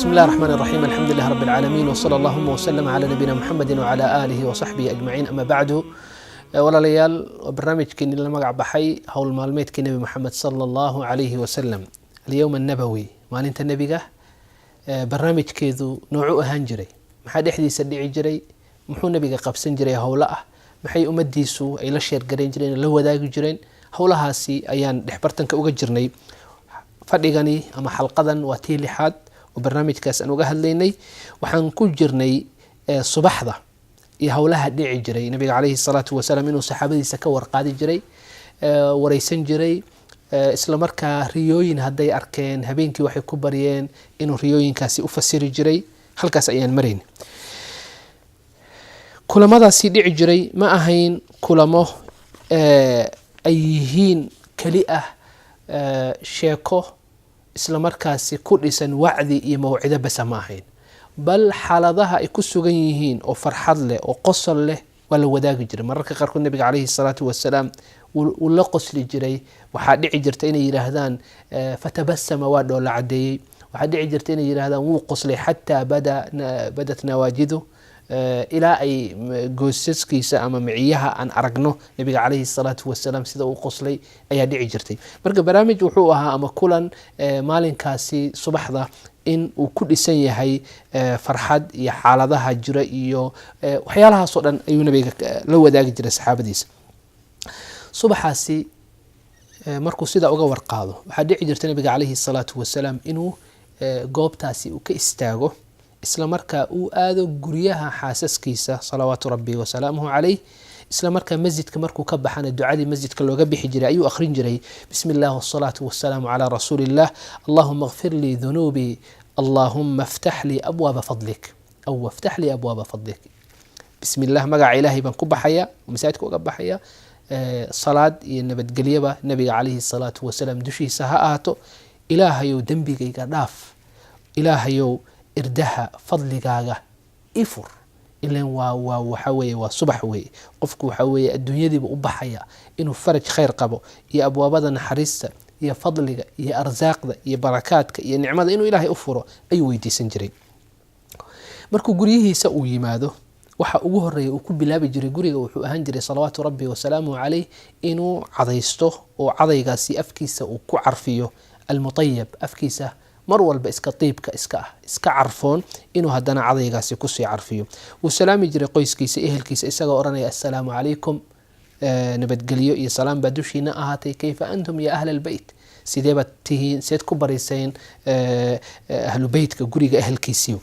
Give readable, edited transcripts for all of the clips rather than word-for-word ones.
بسم الله الرحمن الرحيم، الحمد لله رب العالمين، وصلى اللهم وسلم على نبينا محمد وعلى آله وصحبه أجمعين، أما بعد. Walaalayaal, waa barnaamijkeenii la magac baxay howl maalmeedkii Nebi Moxamed sala Allahu calayhi wasalam, alyowm annabawi, maalinta nebiga. Barnaamijkeedu noocuu ahaan jiray? Maxaa dhexdiisa dhici jiray? Muxuu nebiga qabsan jiray howlo ah? Maxay ummadiisu ay la share garayn jireen, la wadaagi jireen? Howlahaasi ayaan dhexbartanka uga jirnay. Fadhigani ama xalqadan waa tii lixaad oo barnaamijkaas aan uga hadlaynay. Waxaan ku jirnay subaxda iyo howlaha dhici jiray nabiga caleyhi salaatu wasalaam, inuu saxaabadiisa ka warqaadi jiray, wareysan jiray, isla markaa riyooyin hadday arkeen habeenkii, waxay ku baryeen, inuu riyooyinkaasi u fasiri jiray. Halkaas ayaan marayn. Kulamadaasi dhici jiray ma ahayn kulamo ay yihiin keli ah sheeko isla markaasi ku dhisan wacdi iyo mawcido basa ma ahayn, bal xaaladaha ay ku sugan yihiin oo farxad leh oo qosol leh waa la wadaagi jiray. Mararka qaarkood nabiga caleyhi salaatu wasalaam wuu la qosli jiray. Waxaa dhici jirta inay yidhaahdaan "فتبسم", waa dhoola cadeeyey. Waxaa dhici jirta inay yidhahdaan "wuu qoslay xataa بدت نواجذه", ilaa ay goosaskiisa ama miciyaha aan aragno nabiga caleyhi salaatu wasalaam sida uu qoslay ayaa dhici jirtay. Marka barnaamij wuxuu ahaa ama kulan maalinkaasi subaxda in uu ku dhisan yahay farxad iyo xaaladaha jira iyo waxyaalahaasoo dhan ayuu nabiga la wadaagi jiray saxaabadiisa. Subaxaasi markuu sidaa uga warqaado, waxaa dhici jirta nabiga caleyhi salaatu wasalaam inuu goobtaasi uu ka istaago, isla markaa uu aado guryaha xaasaskiisa salawaatu rabbi wasalaamuhu caleyh. Isla markaa masjidka markuu ka baxana, ducadii masjidka looga bixi jiray ayuu akhrin jiray: "بسم الله والصلاة والسلام على رسول الله، اللهم اغفر لي ذنوبي، اللهم افتح لي أبواب فضلك أو افتح لي أبواب فضلك". Bismi illah, magaca Ilaahay baan ku baxaya, masaajidka uga baxaya. Salaad iyo nabadgelyaba nabiga calayhi salaatu wasalaam dushiisa ha ahaato. Ilaahayow, dembigayga dhaaf. Ilaahayow, irdaha fadligaaga ifur. Ilan waa waxa weeye, waa subax weeye. Qofku waxa weeye adduunyadiiba u baxaya inuu faraj khayr qabo iyo abwaabada naxariista iyo fadliga iyo arsaaqda iyo barakaadka iyo nicmada inuu Ilaahay u furo ayuu weydiisan jiray. Markuu guryihiisa uu yimaado, waxa ugu horeeya uu ku bilaabi jiray guriga wuxuu ahaan jiray, salawaatu rabbi wasalaamuhu caleyh, inuu cadaysto oo cadaygaasi afkiisa uu ku carfiyo المطيب, afkiisa mar walba iska tiibka iska ah, iska carfoon, inuu haddana cadaygaasi kusii carfiyo. Wuu salaami jiray qoyskiisa, ehelkiisa, isagoo odhanaya: "السلام عليكم", nabadgelyo iyo salaam baa dushiina ahaatay. "كيف أنتم يا أهل البيت?" Sidee baad tihiin? Seed ku barisayn, ahlu beytka, guriga ehelkiisiyo?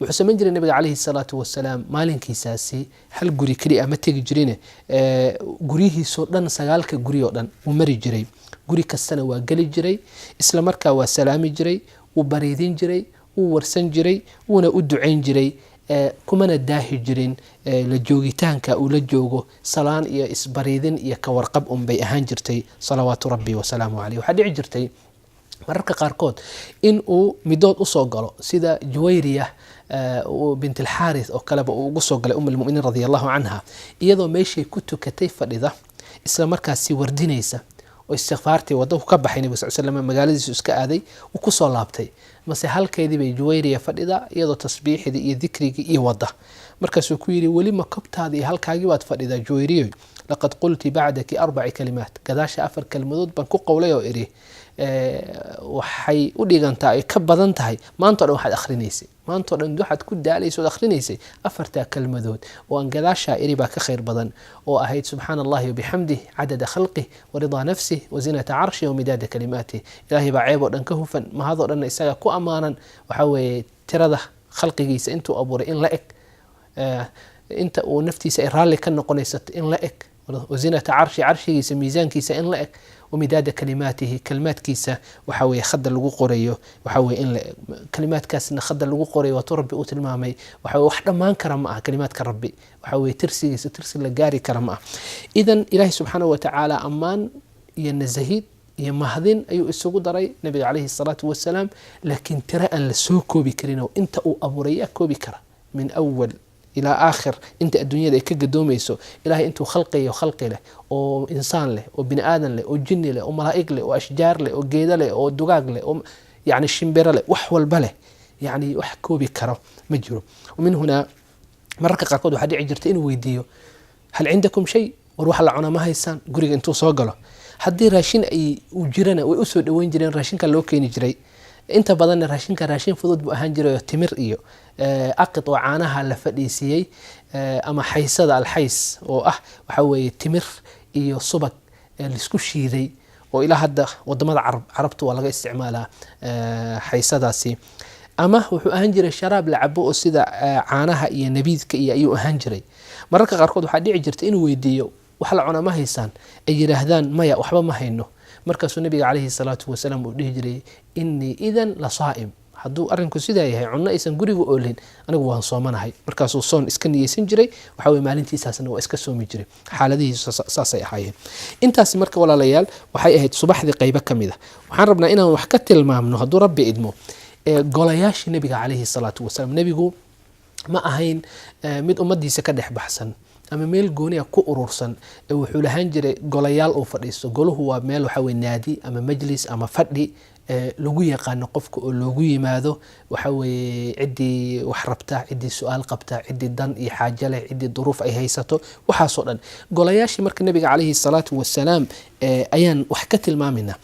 Wuxuu samayn jiray nabiga caleyhi salaatu wasalaam, maalinkiisaasi hal guri keli ah ma tegi jirine, guryihiisoo dhan, sagaalka guri oo dhan wuu mari jiray. Guri kastana waa geli jiray, isla markaa waa salaami jiray, wuu bariidin jiray, wuu warsan jiray, wuuna u ducayn jiray. Kumana daahi jirin la joogitaanka uu la joogo. Salaan iyo isbariidin iyo kawarqab unbay ahaan jirtay, salawaatu rabbi wasalaamu caleyh. Waxaa dhici jirtay mararka qaarkood in uu midood usoo galo, sida Juwayriya bint Alxaarith oo kaleba uu ugu soo galay أم المؤمنين رضي الله عنها, iyadoo meeshay ku tukatay fadhida, isla markaasi wardinaysa oo istikfaartii wadda. Ka baxay nabig sal slam, magaaladiisu iska aaday, uu kusoo laabtay, mase halkeedii bay Juwayriya fadhida, iyadoo tasbiixdii iyo dikrigii iyo wadda. Markaasuu ku yidhi: "Weli ma kobtaada iyo halkaagii baad fadhidaa, Juwayriyoy? لقد قلت بعدك أربع كلمات", gadaasha afar kelmadood baan ku qowlay oo idhi, waxay u dhigantaa, ay ka badan tahay maanta o dhan waxaad akhrinaysay. Maanta o dhan waxaad ku daalaysa ood akhrinaysay, afartaa kelmadood oo aan gadaashaa iri baa ka khayr badan, oo ahayd "سبحان الله وبحمده عدد خلقه ورضا نفسه وزنة عرشه ومداد كلماته". Ilaahay baa ceeb oo dhan ka hufan, mahadoo dhanna isaga ku ammaanan. Waxaa weeye tirada khalqigiisa intuu abuuray in la eg, inta uu naftiisa ay raalli ka noqonaysato in la eg, وزنة عرشه, carshigiisa miisaankiisa in la eg, ومداد كلماته, kalimaadkiisa waxa weye khadda lagu qorayo waxa weye in la eg. Kalimaadkaasna khadda lagu qorayo waatuu Rabbi uu tilmaamay, waxa weye wax dhammaan kara ma aha. Kalimaadka Rabbi waxa weye tirsigiisa tirsi la gaari kara ma aha. Idan Ilaahi subxaanahu watacaala ammaan iyo nasahid iyo mahadin ayuu isugu daray nabiga caleyhi salaatu wasalaam, laakiin tiro aan la soo koobi karin oo inta uu abuuray yaa koobi kara? من أول إلى آخر, inta adduunyada ay ka gadoomayso, Ilahay intuu khalqiyo khalqi leh, oo insaan leh, oo bini aadan leh, oo jinni leh, oo malaa'ig leh, oo ashjaar leh, oo geeda leh, oo dugaag leh, oo yani shimbiro leh, wax walba leh. Yacni wax koobi karo ma jiro. Min hunaa mararka qaarkood waxaa dhici jirta inuu weydiiyo: "Hal cindakum shay?" War wax la cuna ma haysaan? Guriga intuu soo galo, haddii raashin ay uu jirana way usoo dhaweyn jireen, raashinka loo keeni jiray. Inta badanna raashinka raashin fudud buu ahaan jiray, oo timir iyo aqid oo caanaha la fadhiisiiyey, ama xaysada, alxays, oo ah waxa weeye timir iyo subag laisku shiiday, oo ilaa hadda wadamada Carabtu waa laga isticmaalaa xaysadaasi. Ama wuxuu ahaan jiray sharaab la cabo oo sida caanaha iyo nabiidka iyo ayuu ahaan jiray. Mararka qaarkood waxaa dhici jirta inuu weydiiyo: "Wax la cuna ma haysaan?" Ay yidhaahdaan: "Maya, waxba ma hayno." Markaasuu Nabiga calayhi salaatu wasalaam uu dhihi jiray: "Innii idan la saa'im." Hadduu arrinku sidaa yahay, cunno aysan guriga oolin, anigu waan soomanahay. Markaasuu soon iska niyeysan jiray. Waxa weye maalintiisaasna waa iska soomi jiray. Xaaladihiisu saasay ahaayeen. Intaasi marka, walaalayaal, waxay ahayd subaxdii qaybo ka mid a. Waxaan rabnaa inaan wax ka tilmaamno, hadduu Rabbi idmo, golayaashii Nabiga calayhi salaatu wasalaam. Nebigu ma ahayn mid ummadiisa ka dhex baxsan ama meel gooniya ku urursan. Wuxuu lahaan jiray golayaal uu fadhiisto. Golahu waa meel, waxa weye, naadi ama majlis ama fadhi lagu yaqaano qofka oo loogu yimaado, waxa weeye, ciddii wax rabta, ciddii su-aal qabta, ciddii dan iyo xaajo leh, ciddii duruuf ay haysato, waxaasoo dhan. Golayaashii marka Nabiga calayhi salaatu wasalaam ayaan wax ka tilmaamayna.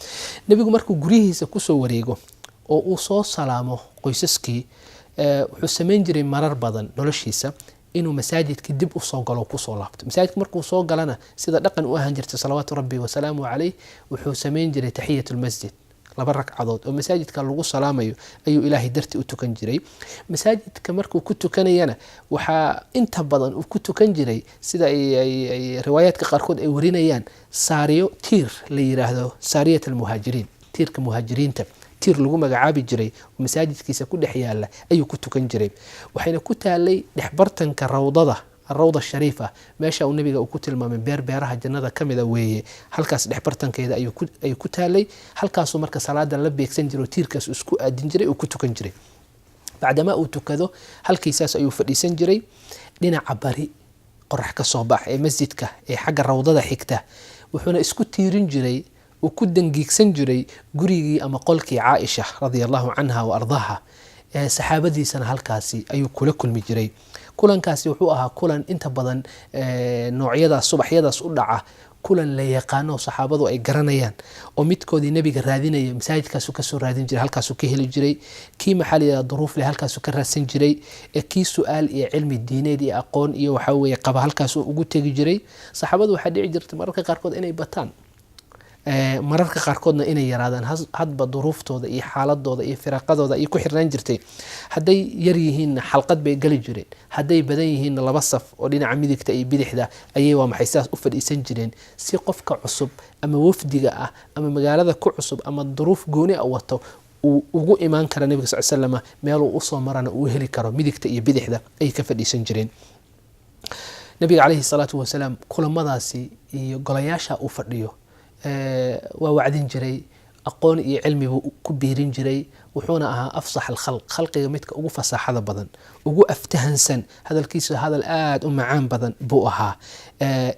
Nebigu markuu guryihiisa kusoo wareego oo uu soo salaamo qoysaskii, wuxuu samayn jiray marar badan noloshiisa inuu masaajidka dib usoo galo, kusoo laabto. Masaajidka markuu soo galana, sida dhaqan u ahaan jirtay, salawaatu Rabbi wasalaamu caleyh, wuxuu samayn jiray taxiyat lmasjid, laba ragcadood oo masaajidka lagu salaamayo ayuu Ilaahay darti u tukan jiray. Masaajidka markuu ku tukanayana, waxaa inta badan uu ku tukan jiray, sida ay riwaayaadka qaarkood ay warinayaan, saariyo, tiir la yiraahdo saariyat almuhaajiriin, tiirka muhaajiriinta, tiir lagu magacaabi jiray oo masaajidkiisa ku dhex yaala ayuu ku tukan jiray. Waxayna ku taalay dhexbartanka rawdada, arawda shariifa, meesha uu Nabiga uu ku tilmaamay beer beeraha jannada kamida weeye. Halkaas dhexbartankeeda ayuu ku taalay. Halkaasuu marka salaada la beegsan jiray oo tiirkaas isku aadin jiray, uu ku tukan jiray. Bacdamaa uu tukado, halkiisaas ayuu fadhiisan jiray dhinaca bari, qorax ka soo bax ee masjidka ee xagga rawdada xigta. Wuxuuna isku tiirin jiray, uu ku dangiigsan jiray gurigii ama qolkii Caaisha radia Allahu canha wa ardaaha. Saxaabadiisana halkaasi ayuu kula kulmi jiray. Kulankaasi wuxuu ahaa kulan inta badan noocyadaas subaxyadaas u dhaca, kulan la yaqaano, saxaabadu ay garanayaan, oo midkoodii Nebiga raadinaya masaajidkaasuu kasoo raadin jiray, halkaasuu ka heli jiray. Kii, maxaa la yidhahda, duruuf leh, halkaasuu ka raadsan jiray. Kii su-aal iyo cilmi diineed iyo aqoon iyo waxaa weeye qaba, halkaasuu ugu tegi jiray. Saxaabadu waxaa dhici jirta mararka qaarkood inay bataan, mararka qaarkoodna inay yaraadaan, hadba duruuftooda iyo xaaladooda iyo firaaqadooda ayay ku xirnaan jirtay. Hadday yar yihiinna xalqad bay geli jireen, hadday badan yihiinna laba saf oo dhinaca midigta iyo bidixda ayay, waa maxay, sidaas u fadhiisan jireen, si qofka cusub ama wafdiga ah ama magaalada ku cusub ama duruuf gooni a wato uu ugu imaan kara Nabiga sal slama, meeluu usoo marana uu heli karo. Midigta iyo bidixda ayay ka fadhiisan jireen. Nabiga calayhi salaatu wasalaam kulamadaasi iyo golayaasha uu fadhiyo waa wacdin jiray, aqoon iyo cilmi buu ku biirin jiray. Wuxuuna ahaa afsax alkhalq, khalqiga midka ugu fasaaxada badan, ugu aftahansan. Hadalkiisu hadal aada u macaan badan buu ahaa.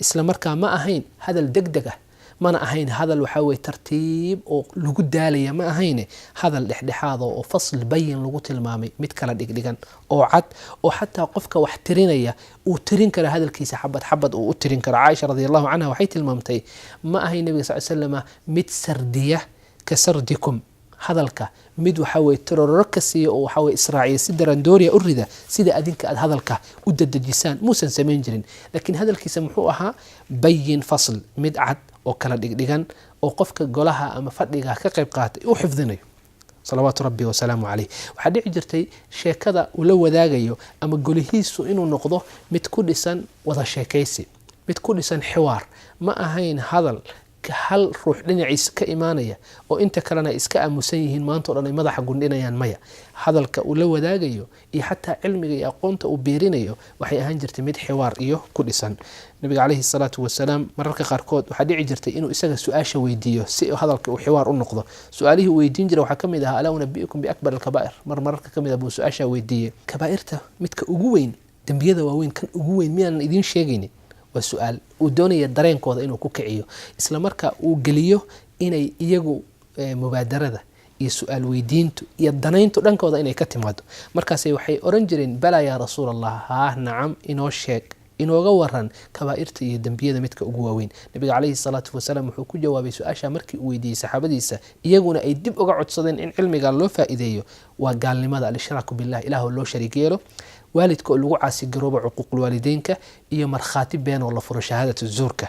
Isla markaa ma ahayn hadal deg deg ah, mana ahayn hadal, waxaa weye, tartiib oo lagu daalaya ma ahayne, hadal dhexdhexaada oo fasl bayin lagu tilmaamay, mid kala dhigdhigan oo cad, oo xataa qofka wax tirinaya uu tirin karo hadalkiisa, xabad xabad uu u tirin karo. Caaisha radi Allahu canha waxay tilmaamtay: ma ahayn Nabiga sal slama mid sardiya ka sardikum hadalka, mid waxaa weye tirororo ka siiya oo waxaa weye israaciya, si darandooriya u rida, sida adinka aad hadalka u dadejisaan muusan samayn jirin. Laakiin hadalkiisa muxuu ahaa? Bayin fasl, mid cad oo kala dhigdhigan, oo qofka golaha ama fadhiga ka qayb qaatay u xifdinayo, salawaatu Rabbi wasalaamu caleyh. Waxaa dhici jirtay sheekada uu la wadaagayo ama golihiisu inuu noqdo mid ku dhisan wada sheekaysi, mid ku dhisan xiwaar. Ma ahayn hadal hal ruux dhinaciis ka imaanaya oo inta kalena iska aamusan yihiin, maanta o dhan ay madaxa gundhinayaan. Maya, hadalka uu la wadaagayo iyo xataa cilmiga iyo aqoonta uu biirinayo waxay ahaan jirtay mid xiwaar iyo ku dhisan. Nabiga calayhi salaatu wasalaam mararka qaarkood waxaa dhici jirtay inuu isaga su-aasha weydiiyo, si hadalka uu xiwaar u noqdo. Su-aalihii uu weydiin jiray waxaa kamid ahaa: "Alaa unabiukum biakbar alkabaa'ir?" Mar mararka kamid ah buu su-aasha weydiiyey: "Kabaa'irta midka ugu weyn, dembiyada waaweyn kan ugu weyn, miyaanan idiin sheegaynin?" Waa su-aal uu doonaya dareenkooda inuu ku kiciyo, isla marka uu geliyo inay iyagu mubaadarada. Iyo su-aal weydiintu iyo danayntu dhankooda inay ka timaado. Markaasay waxay oran jireen: "Balaa, yaa Rasuul Allah, haah, nacam, inoo sheeg, inooga waran kabaa'irta iyo dembiyada midka ugu waaweyn." Nabiga calayhi salaatu wasalaam wuxuu ku jawaabay su-aasha markii uu weydiiyey saxaabadiisa, iyaguna ay dib uga codsadeen in cilmiga loo faa'iideeyo: waa gaalnimada, al-ishraaku billah, Ilaah oo loo shariik yeelo, waalidka oo lagu caasigaroobo, cuquuqulwaalideynka, iyo markhaati been oo la furo, shahaadatu zuurka,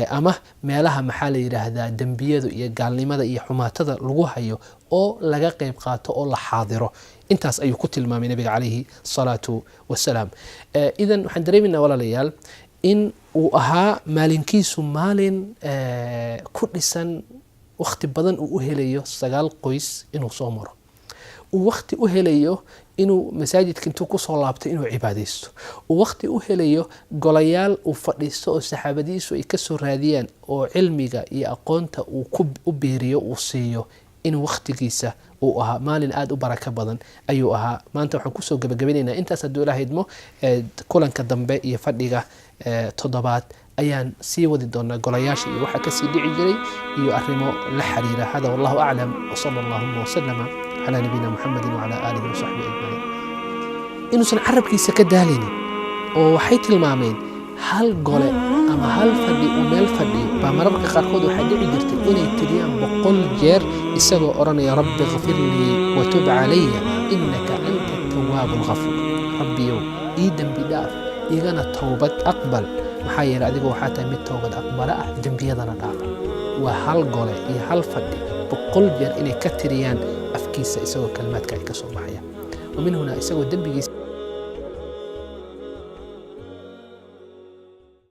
ama meelaha, maxaa la yidhaahdaa, dembiyadu iyo gaalnimada iyo xumaatada lagu hayo oo laga qeyb qaato oo la xaadiro. Intaas ayuu ku tilmaamay nabiga calayhi salaatu wasalaam. Idan waxaan dareemaynaa, walaalayaal, in uu ahaa maalinkiisu maalin ku dhisan wakhti badan uu u helayo 9 qoys inuu soo maro, uu wakhti u helayo inuu masaajidka intuu kusoo laabto inuu cibaadaysto, uu wakhti u helayo golayaal uu fadhiisto oo saxaabadiisu ay kasoo raadiyaan oo cilmiga iyo aqoonta uu ku u beeriyo, uu siiyo, inuu wakhtigiisa uu ahaa maalin aada u barako badan ayuu ahaa. Maanta waxaan kusoo gabagabinaynaa intaas. Hadduu Ilaah idmo, kulanka dambe iyo fadhiga toddobaad ayaan sii wadi doonaa golayaasha iyo waxa kasii dhici jiray iyo arrimo la xiriira. Hada wallahu aclam, wsala allahuma wasalama calaa nabiyina Muxamedi wacala aalihi wasaxbihi ajmaciin. Inuusan carabkiisa ka daalaynin, oo waxay tilmaameen hal gole ama hal fadhi uu meel fadhiyo baa mararka qaarkood waxaa dhici jirtay inay tiriyaan 100 jeer isagoo odhanaya: "Rabbi kfir lii watub calaya, innaka anta atawaabu alghafuur." Rabbiyow, ii dembi dhaaf, igana towbad aqbal, maxaa yeelay adiga waxaa tahay mid towbad aqbala ah, dembiyadana dhaafa. Waa hal gole iyo hal fadhi 100 jeer inay ka tiriyaan afkiisa isagoo kalimaadka ay ka soo baxayaan. Wa min huna isagoo dembigiisa